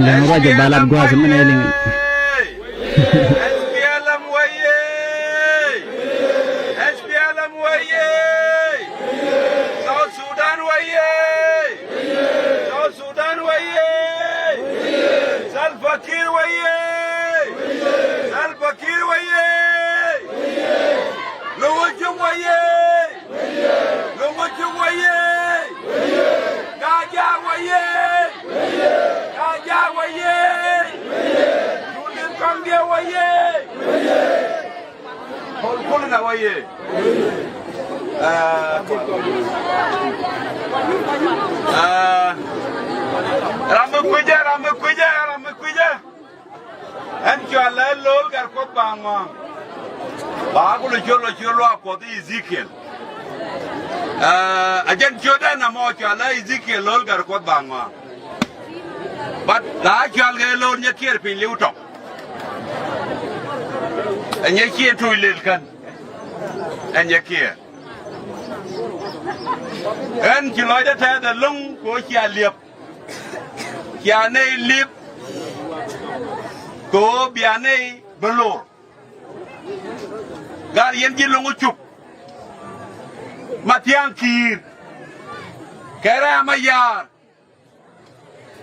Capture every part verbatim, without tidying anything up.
Lɛŋ ruac ɛ balat gua̱a̱th mɛn ɛ liŋ. S P L M wayɛ! S P L M wayɛ! South Sudan wayɛ! South Sudan wayɛ! Salva Kiir wayɛ! Salva Kiir wayɛ! Luŋu Cuk wayɛ! Luŋu Cuk wayɛ! Gaa Jaak wayɛ! Gaa Jaak wayɛ! Juliet Kɔŋdiɛ wayɛ! Kol Kol na wayɛ! Ah, ah, ram mi kui̱cä, ram mi kui̱cä, ram mi kui̱cä. Ɛn cɔalɛ Lol Gatkuoth Baŋɔaŋ. Ba ku lɛ ciöl lɔ ciöl luaak Kuɔth Ezekiel. Ah, a jɛn ciötdɛ namɔ cɔalɛ Ezekiel Lol Gatkuoth Baŋɔaŋ. But la cɔal kɛ Lol Nyakiɛɛr piny li̱w tɔk. Ɛ Nyakiɛɛr tuuc lel kän. Ɛ Nyakiɛɛr. Ɣän ci lɔcdä tɛth ɛlɔ̱ŋ kɛ ɣöö cia liɛp. Cia nɛy li̱p kɛ ɣöö bia nɛy bi lo̱r. Gat yɛn ji̱ Luŋu Cuk, Mathiaŋ Ki̱i̱r kɛ Rɛɛ Mayaar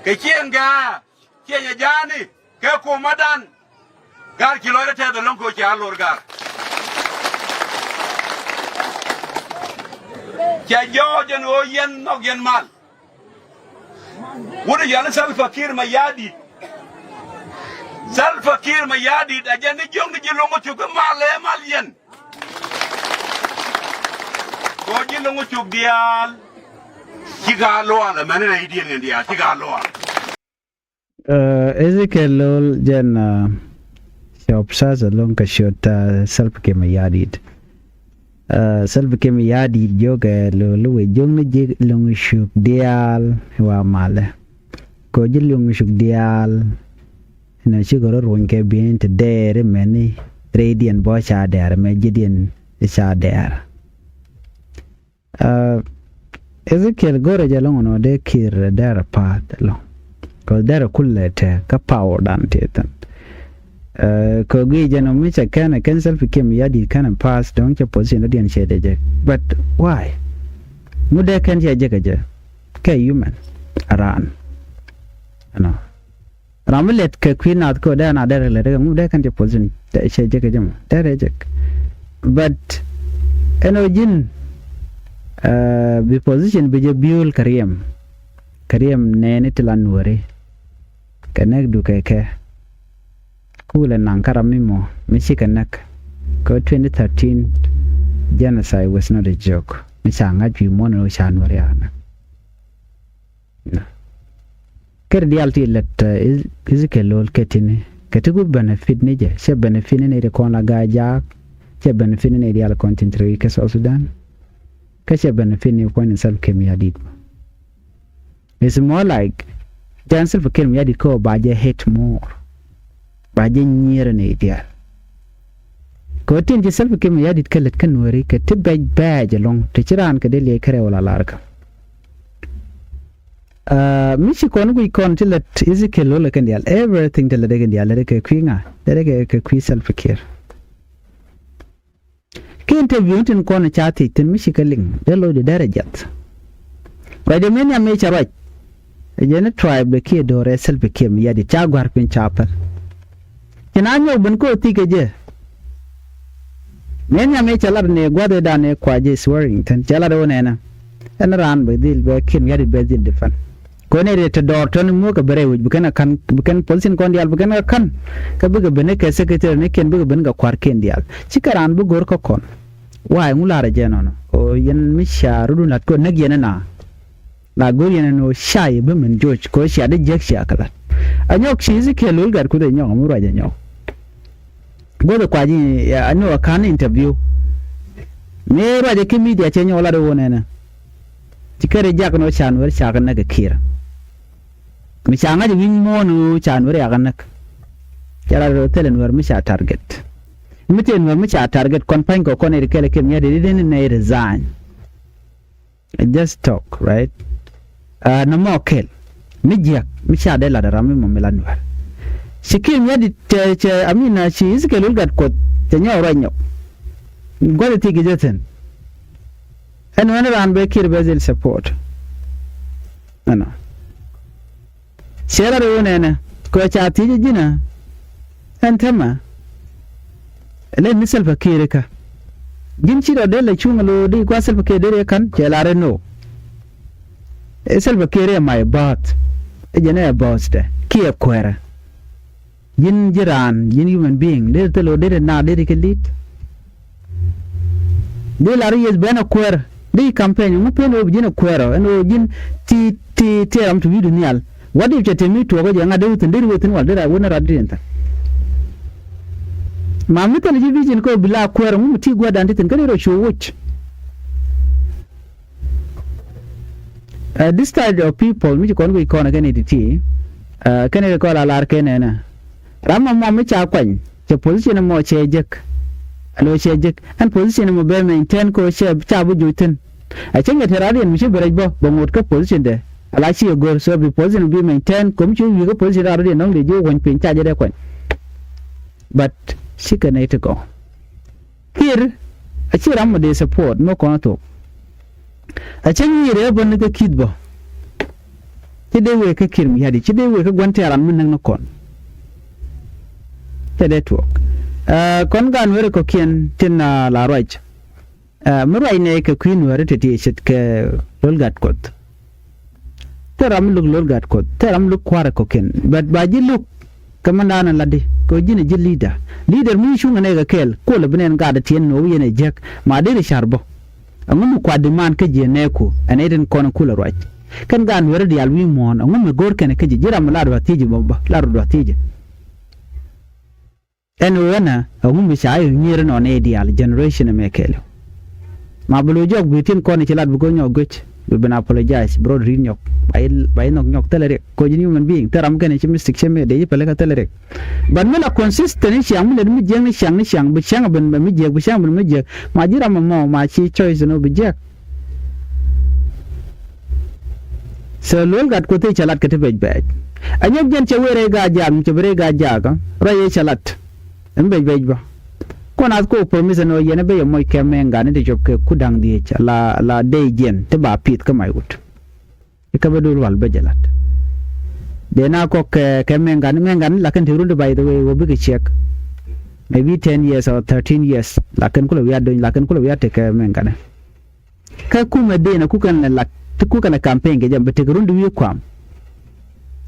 kɛ Cieŋ Gɛ̈ɛ̈r, Cieŋ Ja̱a̱ni kɛ kumädan. Gat ci lɔcdä tɛth ɛlɔ̱ŋ kɛ ɣöö cia lo̱r gat. Cɛ jɔɔc ɛn ɣöö yɛn nhɔk yɛn mal. Wut ɛ yɔal i̱ Salva Kiir Mayardit. Salva Kiir Mayardit a jɛn ni jiökni ji̱ Luŋu Cuk i̱ mal ɛ mal yɛn. Kɛ ɣöö ji̱ Luŋu Cuk diaal cikɛ a lual, amäni rɛydiɛn kɛn diaal cikɛ a lual. Ɛ, Ezekiel Lol jɛn, ɛ, cɛ obsess ɛlɔ̱ŋ kɛ ciöt, ɛ, Salva Kiir Mayardit. Ɛ, Salva Kiir Mayardit jiök ɛ Lol i̱ wëë jiökni ji̱ Luŋu Cuk diaal wa malɛ. Kɛ ɣöö ji̱ Luŋu Cuk diaal inɔ cikɛ rɔ̱ runy kɛ bi̱i̱n ti dɛɛr i̱ mɛni rɛydiɛn bä ca dɛɛr mɛ ji̱diɛn ca dɛɛr. Ɛ, Ezekiel go̱rɛ jɛ lɔŋ nɔ dee Kiir dɛrɛ pa̱a̱th lɔŋ. Kɛ dɛrɛ kulɛ tɛ kä powerdan ti thin. Ɛ, kɛ guic jɛ nɔ mi cɛ kɛn ɛ kɛn Salva Kiir Mayardit kɛn ɛ pa̱a̱th dɔ̱ŋ cɛ position dɔ̱diɛn cɛ dee jɛ. But why? Ŋu dee kɛn cɛ jɛ kɛ jɛ? Kɛ human. A raan. Ɛnɔ. Ram mi lɛt kɛ kui̱ nath kɛ ɣöö dee na dee rɛ lɛt kɛ ŋu dee kɛn cɛ position cɛ jek kɛ jɛ mɔ dee rɛ jek. But ɛn ɣöö ji̱n, ɛ, bi position bi jɛ biöl kɛ riɛm, kɛ riɛm nɛɛni ti la nuɔ̱ɔ̱ri kɛ näk dukɛ kɛ. Kulɛ naŋ kä ram mi mɔ mi cikɛ näk kɛ twenty thirteen genocide was not a joke. Mi ca ŋa̱c wi̱i̱ muɔ̱n ɣöö ca nuɔ̱ɔ̱ri a näk. Kɛr diaal ti lät, ɛ, Eze-, Ezekiel Lol kɛ tini kɛ ti ku benefit ni jɛ, cɛ benefit ni nɛy ti kɔn la Gaa Jaak, cɛ benefit ni nɛy diaal kɔn tin te rɛy kä South Sudan, kä cɛ benefit ni puɔ̱ny ni Salva Kiir Mayardit. It's more like jɛn Salva Kiir Mayardit kä ba jɛ hate more. Ba jɛ nyier ni diaal. Kɛ ɣöö tin ci Salva Kiir Mayardit kä lät kä nuääri kɛ ti bɛc bɛɛc ɛlɔ̱ŋ ti ci raan kɛ dee liɛc kärɛ wala lar kä. Aa, mi ci kɔn guic kɔn ci lät Ezekiel Lol kɛn diaal, everything ti lät kɛn diaal lät kɛ kui̱ ŋa? Lät kɛ, kɛ kui̱ Salva Kiir. Kɛ interview tin kɔn ca thiec thin mi ci kä liŋ dee loc di derɛ jiath. Ruacdɛ mëë nhiam mëë cɛ ruac. Ɛ jɛn ni tribe dɛ kiɛ do̱rɛ Salva Kiir Mayardit ca gua̱r piny ca päl. Ci na nyɔk ben kä thik kɛ jɛ. Mëë nhiam mëë cɛ lat ni gua̱th ëëdan ëë kua jɛ swearing thin cɛ lat ɣöö nɛnɛ. Ɛn raan bɛ dhil bɛ Kiir Mayardit bɛ dhil defend. Kɔn ëë riet te dɔɔr tɔn muɔ̱k kɛ bɛ rɛy wi̱c bi kɛn a ka̱n bi kɛn position kɔn diaal bi kɛn kɛ ka̱n. Kä bikɛ ben kɛ secretary ni kiɛn bikɛ ben kɛ kua̱r kiɛn diaal. Cikɛ raan bi go̱r kä kɔn. Wa̱a̱ ɛŋu la̱rä jɛ nɔnɔ? Ɣöö yɛn mi cia rɔ̱dun la̱t kɛ näk yɛn ɛna. La go̱r yɛn ɛn ɣöö cia yɛ bi min joc kɛ ɣöö cia dee jiäk cia kɛ la̱t. Ɛ nyɔk ci Ezekiel Lol Gatkuoth ɛ nyɔk ɛmɔ ruac ɛ nyɔk. Guäth kuac i̱, ya, ni wä ka̱n interview. Mëë ruacɛ ki media cɛ nyɔk lat i̱ wun ɛnɛ. Ci kɛn ri jak ni wä ca Nuɛr cakɛ näk ɛ Kiir. Mi ca ŋa̱c ɛ wi̱ny muɔ̱ɔ̱n i̱ ca Nuɛr yakɛ näk. Cɛ lat i̱ thilɛ Nuɛr mi ca target. Mi tëë Nuɛr mi ca target kɔn pa̱ny kɛ kɔn ɛ ri kɛl ɛ Kiir Mayardit i̱ dee ni nɛy resign. Just talk, right? Uh, nɔmɔ kɛl mi jiäk mi ca dee lat ram mi mɔ mi la Nuɛr. Ci Kiir Mayardit cɛ, cɛ, I mean, uh, ci Ezekiel Lol Gatkuoth cɛ nyɔk ruac nyɔk. Gua̱th ti gi̱ jɛ thi̱n. Ɛn wɛn raan bɛ Kiir bɛ dhil support. Ɛnɔ. Cɛ rɔ ri wun ɛnɛ kɛ ca thiec ji̱n ɛ. Ɛn tämɛ. Lɛ ni Salva Kiir kä. Ji̱n ci rɔ dee lɛ cuŋ lo di kua Salva Kiir dee rɛ ka̱n cɛ la rɛ no. Ɛ Salva Kiir ɛ my boss. Ɛ jɛn ɛ boss dɛ kiɛ kuɛrɛ. Ji̱n ji̱ raan, ji̱n human being, deri thil ɣöö deri na deri kɛ li̱t. Deri lar yes ben a kuɛɛr, deri campaign, ŋu pen ɣöö bi ji̱n a kuɛɛr ɔ, ɛn ɣöö ji̱n ti, ti, ti ram ti wi̱i̱du nhial. What if cɛ te mi tuɔɔk ɔ jɛ ŋa̱t deri wä thi̱n, deri wä thi̱n wal, deri a wä ni rat deri thi̱n. Ma mi thil ji̱ vision kɛ ɣöö bi la kuɛɛr, ŋu mi ti gua̱dan ti thi̱n, kä deri rɔ cu wuc. Uh, this type of people mi ci kɔn guic kɔn kɛn iti ti, uh, kɛn iti kɔn la lar kɛn ɛnɛ. Ram mɔ mɔ mi ca kuany cɛ position mɔ cɛ jek. Alo cɛ jek ɛn position mɔ bɛ maintain ko cɛ ca bi juc thin. A cɛ ŋɛ te radian mi ci bi rɛc bɔ bɛ ŋot kä position dɛ. Ala ci a gor so bi position bi maintain ko mi ci wi̱i̱ kä position radian nɔŋ de ji̱ wany piny ca jɛ dɛ kuany. But ci kɛn iti kɔn. Kiir a ci ram mi dee support mi kɔn thok. A cä nyiri ɛ bä ni kä ki̱th bä. Ci dee wee kä Kiir Mayardit, ci dee wee kä gua̱n tɛ̈ran mi näk ni kɔn. Cɛ dee tuɔɔk. Ɛ, kɔn gaat Nuɛri kɔ̱kiɛn tin, a, la ruac. Ɛ, mi ruac nɛ kɛ kui̱ Nuɛri ti ti ce̱tkɛ Lol Gatkuoth. Thil ram mi luk Lol Gatkuoth, thil ram mi luk kua̱r ɛ kɔ̱kiɛn. But ba ji̱ luk kɛ mɛn da̱a̱n ɛ latdi kɛ ɣöö ji̱n ɛ ji̱ leader. Leader mi cuŋ ɛ nɛy kɛ kɛɛl, kuɔlɛ bi nɛn gaat ɛ tiɛn ni ɣöö yɛn ɛ jiäk. Ma deri ca̱r bä. Ɛŋu mi kua̱r demand kä ji̱ ɛ nɛɛku ɛ nɛy tin kɔn ɛ kulɛ ruac. Kɛn gaat Nuɛri diaal wi̱i̱ muɔ̱ɔ̱n, ɛŋu mi go̱o̱r kɛn ɛ kä ji̱, ji̱ ram mi lar dua̱th thiec ji̱ bä, lar dua̱th thiec ji̱. Ɛn ɣöö ɛnɛ, ɛŋu mi ca yɛ nyier inɔ nɛy diaal generation ɛmɛ kɛɛliw. Ma bi lo̱c jɔk gui̱i̱r tin kɔn i̱ ci lat bi go̱ nyɔk guic, bi ben apologize, bi rɔɔd ri̱t nyɔk, ba i̱, ba i̱ nhɔk nyɔk thilɛ riɛk, kɛ ɣöö ji̱n human being, thil ram kɛn i̱ ci mistake cɛ mëë dee ji̱ pɛlɛ kɛ thilɛ riɛk. But mi la consistent ni ciaŋ, mi lät mi jiäk ni ciaŋ ni ciaŋ, bi ciaŋ ben, ben mi jiäk, bi ciaŋ ben mi jiäk, ma ji̱ ram ɛmɔ, ma ci choice ni ɣöö bi jiäk. So Lol Gatkuoth i̱ cɛ lat kɛ ti bɛc bɛc. Anyɔk jɛn cɛ wee rɛy gaat jaak, mi cɛ bi rɛy gaat jaak, ɛ? Ruac i̱ cɛ lat. Ɛn bɛc bɛc bä. Kɔn ath kok promise ɛn ɣöö yɛn ɛ ben yɛ moc kɛ mɛŋ gat ni ti cop kɛ ku da̱ŋ dhieec, la, la dey jiɛn ti ba pith kä mac wut. I̱ kä bä dul wal bä jɛ lat. Dee na kɔk kɛ, kɛ mɛŋ gat ni, mɛŋ gat ni la kɛn ti run ti by the way, wä bikɛ ciɛk. Maybe ten years or thirteen years, la kɛn kulɛ wiat dony, la kɛn kulɛ wiat tekɛ mɛŋ gat ni. Kä kumɛ den a kukɛn lɛ lak, ti kukɛn lɛ campaign kɛ jɛ, bɛ tek run di wi̱i̱ kuam.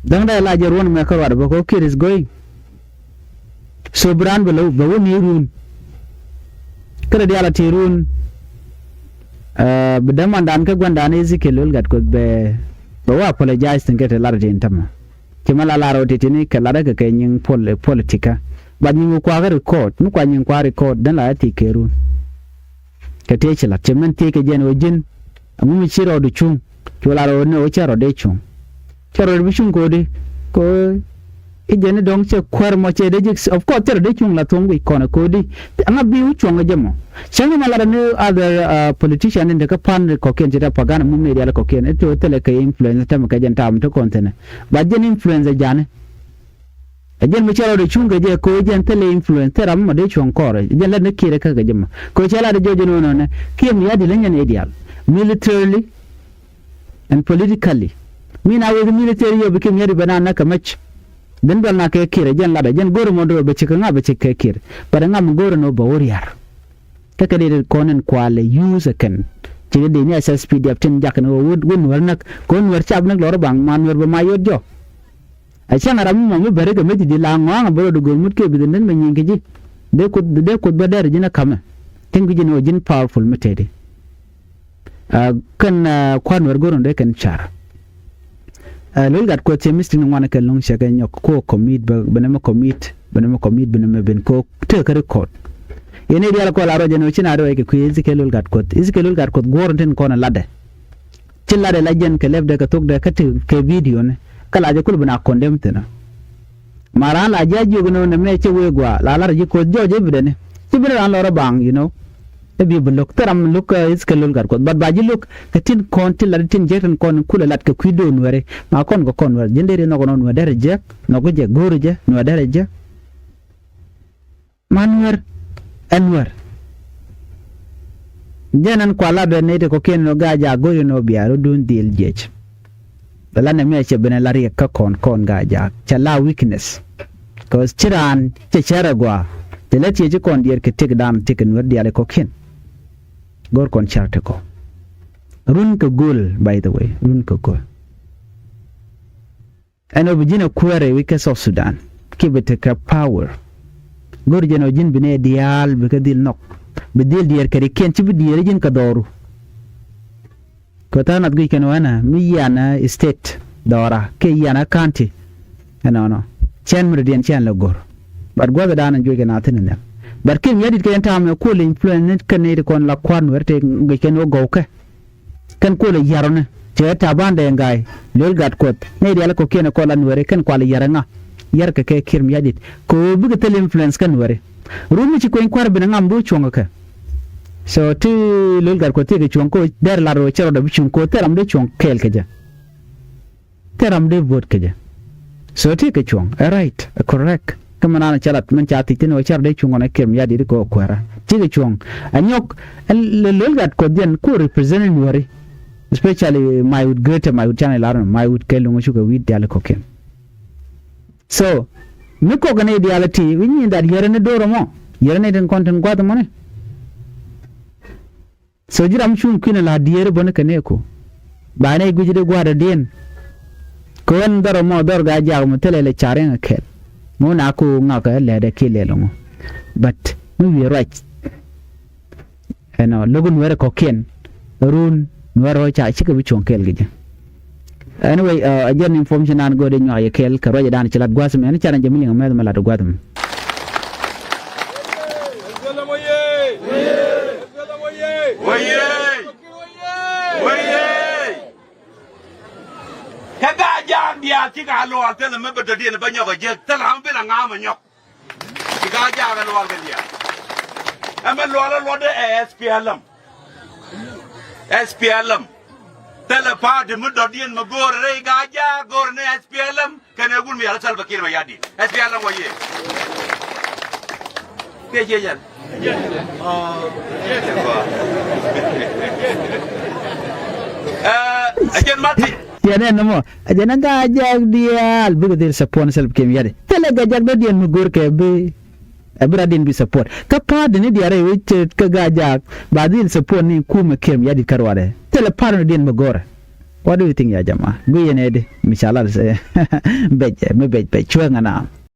Däŋ dee la jɛ ruɔ̱n mɛ kä ruat bä kɛ Kiir is going. So bi raan bɛ lɛ, bɛ wä ni run. Kä dee diaal a ti run. Ɛ, bi dämandan kä gua̱ndan Ezekiel Lol Gatkuoth bɛ, bɛ wä apologize tin kɛ te lar tin tämɛ. Ci mɛ la lar ɔ titini kɛ lar kɛ kɛ nyiŋ pol-, politika. Ba nyiŋ kuakä record, mi kua nyiŋ kua record, den la ya thik kɛ run. Kɛ tëë ci lat, cɛ mɛn thik kɛ jɛn ɣöö ji̱n, ɛŋu mi ci rɔɔdu cuŋ, cu lar ɣöö ni ɣöö cɛ rɔɔdɛ cuŋ. Cɛ rɔɔdɛ bi cuŋ ko̱di, kɛ ɣöö i̱ jɛn i̱ dɔ̱ŋ cɛ kuäär mɔ cɛ dee ji̱, of course, cɛ rɔɔdɛ cuŋ la thuɔ̱ŋ wi̱c kɔnɛ ko̱di. Ɛŋa bi wi̱c cuɔ̱ŋ ɛ jɛ mɔ. Cäŋ ni mɛ lat ni other, uh, politician in te kä pan kɔ̱kiɛn ci te propaganda mum ni diaal kɔ̱kiɛn. I̱ te ɣöö thilɛ kɛ influence tämɛ kɛ jɛn ta̱a̱m te kɔn thi̱nɛ. Ba jɛn influence ɛ ja̱ni. Ɛ jɛn mi cɛ rɔɔdɛ cuŋ kɛ jɛ kɛ ɣöö jɛn thilɛ influence, thilɛ ram mɔ dee cuɔ̱ŋ kɔɔrɛ. Ɛ jɛn lät ni Kiir ɛ kä kɛ jɛ mɔ. Kɛ ɣöö cɛ lat ɛ jɔɔc ɛn ɣöö nɔnɛ. Kiir mi ya di̱t lä nyɛn ɛ diaal. Militarily and politically. Mi na wek military yɛ bi Kiir mi ya di̱t bɛ na näk kɛ mɛc. Dhin bɛl na kɛ Kiir ɛ jɛn lat ɛ jɛn go̱o̱rɛ mɔ do̱r bɛ cɛ kɛ ŋa̱ bɛ cɛ kɛ Kiir. But ɛ ŋa̱ mi go̱o̱rɛ nɔ bɛ wä ria̱r. Kä kɛ dee kɔn in kualɛ use ɛ kɛn. Ci kɛ dee ni S S P D F tin jak ni wä wä Nuɛr näk. Kɛ wä Nuɛr cap näk lɔr baŋ ma Nuɛr bɛ ma yot jɔ. A cäŋ a ram mi mɔm mi bäri kɛ mec di la ŋɔaŋ a bä rɔ di go̱r mut kiɛ bi dhin dhin bɛ nyiŋ kɛ ji̱. Dee kuth, dee kuth bä dɛr ji̱n a ka̱mɛ. Tin ki ji̱n ɣöö ji̱n powerful mi tëëdi. Ɛ, kɛn, ɛ, kua̱r Nuɛr go̱r in dee kɛn car. Ɛ, Lol Gatkuoth cɛ mistik ni ŋuan kɛ luŋ cɛ kɛ nyɔk ko commit bä, bɛ nɛ mɛ commit. Bi nɛmɛ commit, bi nɛmɛ ben kok, tëë kä record. Yɛn i̱ diaal kɔn la ruac ɛn ɣöö ci na ruac kɛ kui̱ Ezekiel Lol Gatkuoth. Ezekiel Lol Gatkuoth guɔ̱ɔ̱r in tin kɔn ɛ latdɛ. Ci latdɛ la jɛn kɛ lɛpdɛ kɛ thokdɛ kä ti kɛ video ni. Kä la jɛ kul bi na condemn thi̱n ɔ. Ma raan la ji̱ a jiök ni ɣöö nɛmɛ cɛ wee gɔaa, la lar ji̱ koth jɔɔc i̱ bi dɛni. Ci bi ni raan lɔr ɛ baŋ, you know. Ɛ bi bi lo̱k, thil ram lo̱k, eh, Ezekiel Lol Gatkuoth. But ba ji̱ lo̱k kɛ tin kɔn ti lat tin jek tin kɔn kulɛ lat kɛ kui̱ do̱r Nuɛri. Ma kɔn kɛ kɔn Nuɛr. Ji̱n deri nhɔk nɔ Nuɛr derɛ jek. Nhɔk kɛ jɛ go̱o̱ri jɛ, Nuɛr derɛ jek. Ma Nuɛr, ɛ Nuɛr. Jɛn ɛn kua lat bɛ nɛy ti kɔ̱kiɛn nɔ Gaa-jaak go̱o̱ri nɔ bia rɔ̱dun dhil jiɛc. Bɛ la nɛmɛ cɛ ben ɛ la riɛk kä kɔn kɔn Gaa-jaak. Cɛ la weakness. 'Cause ci raan cɛ cär ɛ gɔaa. Cɛ lɛ tiee ci kɔn diɛɛr kɛ tiekdan tiek kɛ Nuɛr diaal ɛ kɔ̱kiɛn. Go̱o̱r kɔn cär ti kɔ. Run kɛ go̱o̱l, by the way, run kɛ go̱o̱l. Ɛn ɣöö bi ji̱n ɛ kuäärɛ wi̱c kä South Sudan. Kiɛ bi tekɛ power. Go̱o̱r jɛn ɣöö ji̱n bi nɛy diaal bi kɛ dhil nhɔk. Bi dhil diɛɛr kɛ rikiɛn, ci bi diɛɛr ji̱n kɛ dhɔru. Kɛ tha̱a̱ŋ nath guic kɛn ɣöö ɛnɛ mi yianɛ state dhɔra kiɛ yianɛ county. Ɛnɔnɔ. Cɛn mi dɔ̱diɛn cɛn lɛ go̱r. But gua̱thdan in juɔc kɛ na thi̱n in nhial. But Kiir Mayardit kɛ yɛn ta̱a̱ mɛ kuɔl influence ni kɛn nɛy ti kɔn la kua̱r Nuɛr tëë guic kɛn ɣöö gɔwkɛ. Kɛn kuɔl ɛ ya̱r ɣɔni. Cɛ Taban Deng Gai, Lol Gatkuoth, nɛy diaal kɔ̱kiɛn ɛ kɔn la Nuɛri, kɛn kual ɛ ya̱r ɛ ŋa? Ya̱r kɛ kɛ Kiir Mayardit. Kɛ ɣöö bikɛ thil influence kä Nuɛri. Run mi ci kueny kua̱r ben ɛ ŋa mi bi cuɔ̱ŋ kɛ kɛ. So ti Lol Gatkuoth tëëkɛ cuɔ̱ŋ kɛ ɣöö dɛr lar ɣöö cɛ rɔɔdɛ bi cuŋ kɛ ɣöö thil ram dee cuɔ̱ŋ kɛɛl kɛ jɛ. Thil ram dee vote kɛ jɛ. So tëëkɛ cuɔ̱ŋ, ɛ right, ɛ correct. Kä mi naan cɛ lat min ca thiec thi̱n ɣöö cɛ rɔɔdɛ cuŋ ɣɔn ɛ Kiir Mayardit kɛ ɣöö kuäärä. Tëëkɛ cuɔ̱ŋ. Ɛ nyɔk, ɛ Lol Gatkuoth jɛn ku represent Nuɛri. Especially Maiwut, greater Maiwut, canɛ lar Maiwut kɛ luŋ cukɛ wi̱i̱ diaal kɔ̱kiɛn. So mi kɔk ni diaal ti wi̱c ni that yɛrɛ ni do̱r ɛmɔ, yɛrɛ ni tin kɔn tin gua̱th ɛmɔni. So ji̱ ram cuŋ kui̱n la diɛɛr bäni kɛ nɛɛku. Ba nɛy guic di gua̱a̱r dɔ̱diɛn. Kɛ ɣän dhɔr ɛmɔ dhɔr Gaa-jaak mi thilɛ lɛ car yɛn kɛl. Ŋu na ku ŋak ɛ lɛɛt ɛ kiɛ lɛl ŋu. But mi wi̱i̱ ruac. Ɛnɔ lo̱k Nuɛɛrɛ kɔ̱kiɛn. Run Nuɛɛrɛ ɣöö ca cikɛ bi cuɔ̱ŋ kɛɛl kɛ jɛ. Anyway, uh, a jɛn information an go̱o̱dɛ nyuak yɛ kɛɛl kɛ ruacɛ dan ci lat gua̱th mɛ ni can jɛ mi liŋ mɛth mɛ lat gua̱th mɛ. Wee! Wee! Kä Gaa-jaak diaal cikɛ a luɔɔr thilɛ mi bɛ dɔ̱diɛn bä nyɔk a jiäk thilɛ ram bi la ŋa̱a̱m a nyɔk. Ci Gaa-jaak a luɔɔr kɛ diaal. Ɛmɛ luɔɔr a luɔɔr dee ɛ S P L M. S P L M. Thilɛ party mi dɔ̱diɛn mi go̱o̱rɛ rɛy Gaa-jaak go̱o̱rɛ ni S P L M. Kɛnɛ wun mi yal Salva Kiir Mayardit. S P L M wä yee. Kiɛ ciɛ jɛn. Ɛ, ɛ jɛn Martin. Tiɛn ɛn nɔmɔ. Ɛ jɛn ɛ Gaa-jaak diaal bikɛ dhil support Salva Kiir Mayardit. Thilɛ Gaa-jaak dɔ̱diɛn mi go̱o̱rkɛ bi. Ɛ bi rat din bi support. Kä party ni diaal rɛy wec kä Gaa-jaak ba dhil support ni kumɛ Kiir Mayardit kä ruaadɛ. Thilɛ party ni diɛn mi go̱o̱rɛ. What do you think ya jama? Gui yɛn ɛ di mi ca lat bec mi bec bec cuɛ ŋa na.